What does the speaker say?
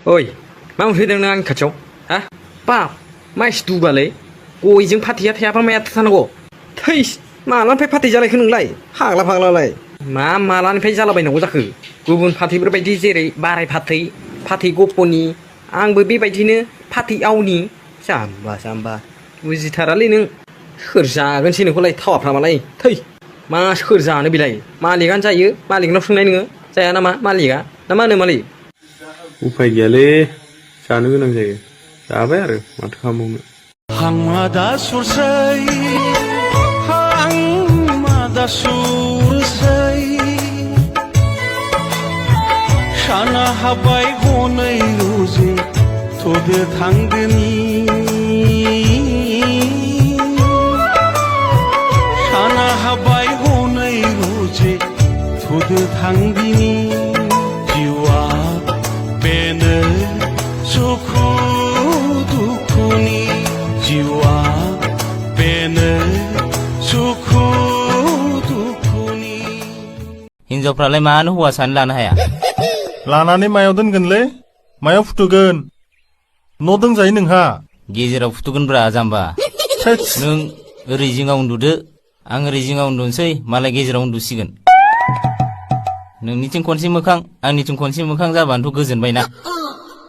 ओइ मा मोनफैदों नों आंनि खाथियाव हा बाब मा सिथुबालै गयजों फाथैया थायाबा माया थानांगौ थैस मालानिफ्राय फाथै जालायखो नोंलाय फाग्ला फाग्लालाय मालानिफ्राय जालाबायनांगौ जाखो गुबुन फाथैफोर बायदि जेरै बाराय फाथै फाथै गप'नि आंबो बेबायदिनो फाथै आवनि जाम्बा जाम्बा बुजिथारालै नों सोर जागोनसै नोंखौलाय थावाफ्रामालाय थै मा सोर जानो बेलाय मालिकआनो जायो मालिकनाव सोंनाय नोङो जाया नामा मालिकआ ना मा होनो मालिक उफाय गैयालै जानो गोनां जायो जाबाय आरो माथो खालामबावनो हांमादा सुरसै हांमादा सुरसै साना हाबाय हनै रुजे थदो थांदोनि साना हाबाय हनै रुजे थदो थांदिनि जिउआ बेनो सुखु दुखुनि जिउआ बेनो सुखु दुखुनि हिनजावफ्रालाय मानो हौवासानो लानो हाया लानानै मायाव दोनगोनलै मायाव फुथुगोन न' दोंजायो नोंहा गेजेराव फुथुगोनब्रा जाम्बा नों ओरै जिङाव उन्दुदो आं ओरै जिङाव उन्दुनोसै मालाय गेजेराव उन्दुसिगोन नोंनिथिं खनसे मोखां आंनिथिं खनसे मोखां जाबानोथ' गोजोनबायना